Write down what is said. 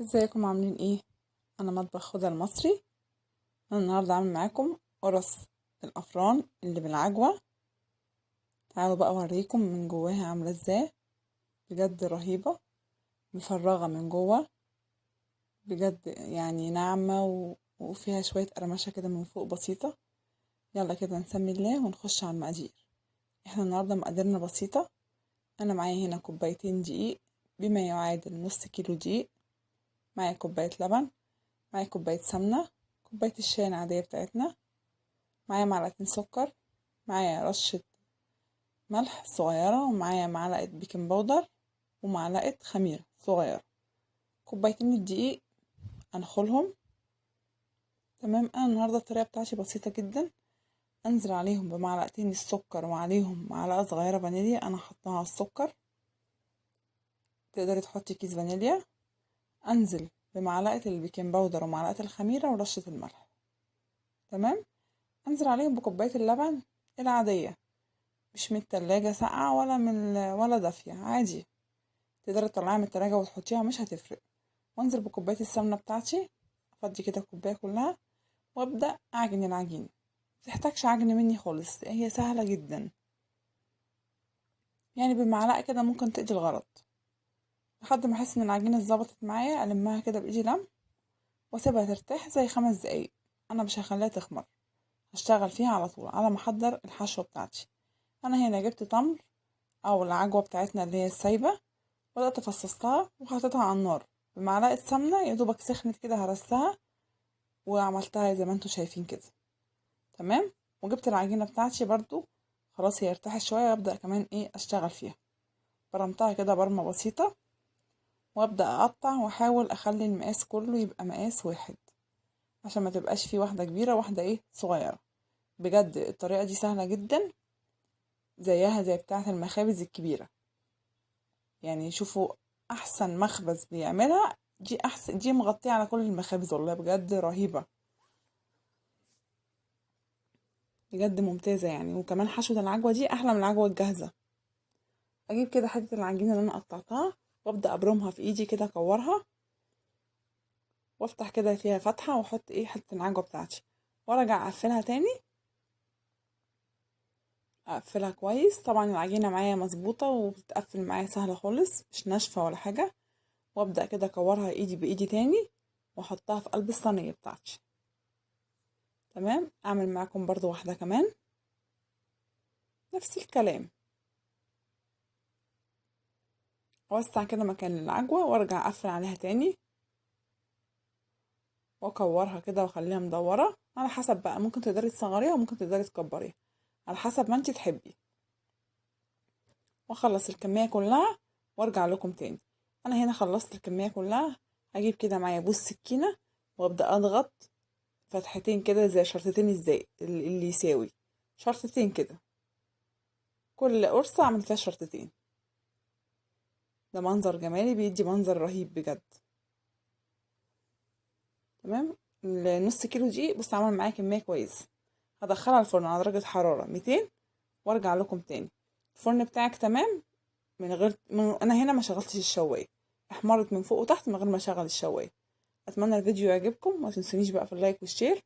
ازيكم عاملين ايه؟ انا مطبخ هدى المصري. انا النهارده عامل معاكم قرص الافران اللي بالعجوه. تعالوا بقى اوريكم من جواها عامله ازاي. بجد رهيبة، مفرغة من جوه بجد، يعني ناعمة وفيها شوية قرمشه كده من فوق بسيطة. يلا كده نسمي الله ونخش على المقادير. احنا النهارده مقاديرنا بسيطة. انا معايا هنا كوبايتين دقيق بما يعادل نص كيلو دقيق، معايا كوباية لبن، معايا كوباية سمنه، كوباية الشاي العادية بتاعتنا، معايا معلقتين سكر، معايا رشه ملح صغيرة، ومعايا معلقه baking powder، ومعلقة خميره صغيرة. كوبايتين الدقيق انخلهم. تمام. انا النهارده الطريقة بتاعتي بسيطة جدا. انزل عليهم بمعلقتين السكر وعليهم معلقه صغيرة فانيليا، انا حطاها على السكر، تقدري تحطي كيس فانيليا. انزل بمعلقه ال baking powder ومعلقة الخميره ورشه الملح. تمام. انزل عليهم بكوبايه اللبن العادية، مش من التلاجة ساقعه ولا من ولا دافيه، عادي تقدري تطلعيها من التلاجة وتحطيها، مش هتفرق. وانزل بكوبايه السمنة بتاعتي، افضي كده الكوباية كلها، وابدا اعجن العجين. متحتاجش عجن مني خالص، هي سهلة جدا، يعني بمعلقه كده ممكن تقضي الغرض. لحد ما احس ان العجينة اتظبطت معايا، المها كده بايدي لم، واسيبها ترتاح زي 5 دقايق. انا مش هخليها تخمر، هشتغل فيها على طول على ما احضر الحشوه بتاعتي. انا هنا جبت تمر او العجوه بتاعتنا اللي هي السايبه، بدات افصصتها وحطيتها على النار بمعلقه سمنه، يا دوبك سخنت كده هرستها وعملتها زي ما انتم شايفين كده. تمام. وجبت العجينة بتاعتي برضو، خلاص هي ارتاحت شوية، وابدا كمان اشتغل فيها. برمتها كده برمه بسيطة، وابدا اقطع واحاول اخلي المقاس كله يبقى مقاس واحد، عشان ما تبقاش فيه واحدة كبيرة واحدة صغيرة. بجد الطريقة دي سهلة جدا، زيها زي بتاعه المخابز الكبيرة. يعني شوفوا احسن مخبز بيعملها، دي احسن، دي مغطيه على كل المخابز والله، بجد رهيبة، بجد ممتازة يعني. وكمان حشوه العجوه دي احلى من العجوه الجاهزة. اجيب كده حتة العجينة اللي انا قطعتها، وابدا ابرمها في ايدي كده، اكورها وافتح كده فيها فتحه، واحط حتة العجوه بتاعتي، وارجع اقفلها تاني، اقفلها كويس. طبعا العجينة معايا مظبوطة وبتتقفل معايا سهلة خالص، مش ناشفة ولا حاجة. وابدا كده اكورها ايدي بايدي تاني، واحطها في قلب الصينية بتاعتي. تمام. اعمل معاكم برضو واحدة كمان نفس الكلام، اوسع كده مكان العجوه، وارجع اقفل عليها تاني، واكورها كده واخليها مدورة على حسب بقى، ممكن تقدري تصغريها وممكن تقدري تكبريها على حسب ما انت تحبي. واخلص الكمية كلها وارجع لكم تاني. انا هنا خلصت الكمية كلها. هجيب كده معايا بوس سكينة، وابدا اضغط فتحتين كده زي شرطتين الزائد اللي يساوي شرطتين كده، كل قرصة اعمل فيها شرطتين. ده منظر جمالي، بيدي منظر رهيب بجد. تمام. النص كيلو دقيق بص عمل معايا كمية كويسة. هدخلها الفرن على درجه حرارة 200 وارجع لكم تاني. الفرن بتاعك تمام من غير انا هنا ما شغلتش الشوايه، احمرت من فوق وتحت من غير ما اشغل الشوايه. اتمنى الفيديو يعجبكم، وما تنسونيش بقى في ال like وال share.